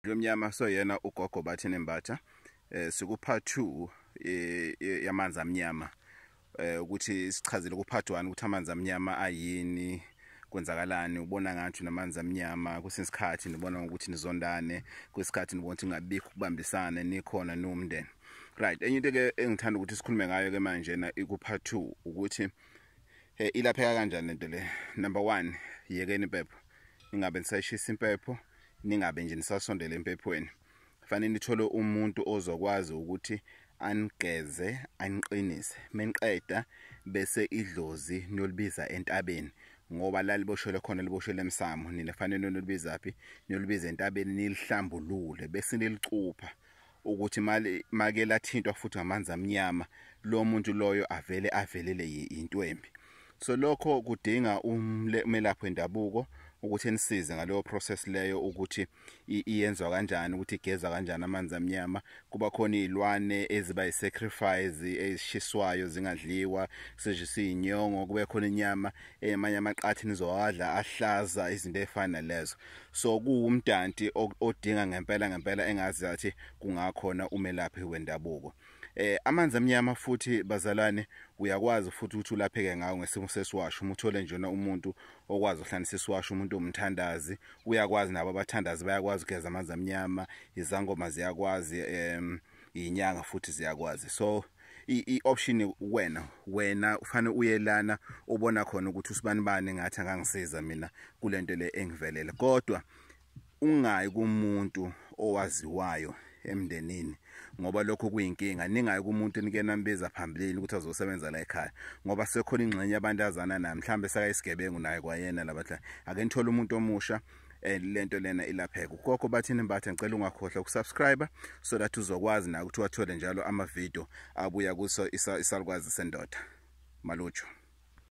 Lomnyama so yena ugogo Bathini Mbatha, siku part 2 yamanzi amnyama, ukuthi sichazile ku part 1 ukuthi amanzi amnyama ayini, kwenzakalani, ubona ngathi namanzi amnyama kusesikhathi nibona ukuthi nizondane, kwesikhathi nibona ukuthi ngabikho ukubambisana nikhona nomndeni. Right, enye into ke engithanda ukuthi sikhulume ngayo ke manje na ku part 2 ukuthi ilapheka kanjani lento le. Number 1, yekeni impepho, ningabe nisayishisa impepho, ningabe nje nisasondela empephweni. Fanele nithole umuntu ozokwazi ukuthi anigeze, aniqinise, meniqeda bese idlozi niyolibiza entabeni, ngoba la liboshelwe khona liboshelwe emsamo. Nina fanele niyolibiza phi? Niyolibiza entabeni, nilihlambulule bese nilicupha ukuthi mali make lathintwa futhi ngamanzi amnyama, lo muntu loyo avele avelele into embi. So lokho kudinga umelaphi wendabuko ukuthi nisize ngaleyo process leyo, ukuthi iyenzwa kanjani, ukuthi igeza kanjani amanzi amnyama. Kuba khona izilwane eziba yisacrifice ezishiswayo zingadliwa, sejiswa inyongo, kube khona inyama emanye amaqathi nizowadla ahlaza, izinto ezifana nalezo. So kuwumdanti odinga ngempela ngempela engazi athi kungakhona umelaphi wendabuko. Amanzi amnyama futhi bazalwane uyakwazi futhi ukuthi ulapheke ngawo ngesimo sesiwasho. Uma uthole njena umuntu okwazi ukuhlanganisa isiwasho, umuntu omthandazi uyakwazi, nabo abathandazi bayakwazi ukugeza amanzi amnyama, izangoma ziyakwazi, inyanga futhi ziyakwazi. So i-option wena ufanele uyelana ubona khona ukuthi usibanibani ngathi angangisiza mina kulento le engivelele, kodwa ungayi kumuntu owaziwayo emndenini, ngoba lokho kuyinkinga. Ningayi kumuntu enike nambiza phambilini ukuthi azosebenza la ekhaya, ngoba sekhona ingxenye abantu azana naye, mhlambe sakayisigebengu naye kwayena labatla. Ake nithole umuntu omusha, lento lena ilapheka. Ugogo Bathini Mbatha, ngicela ungakhohlwa ukusubscribe so that uzokwazi na ukuthi wathole njalo ama video abuya kuso isalukwazi sendoda. Malutsho.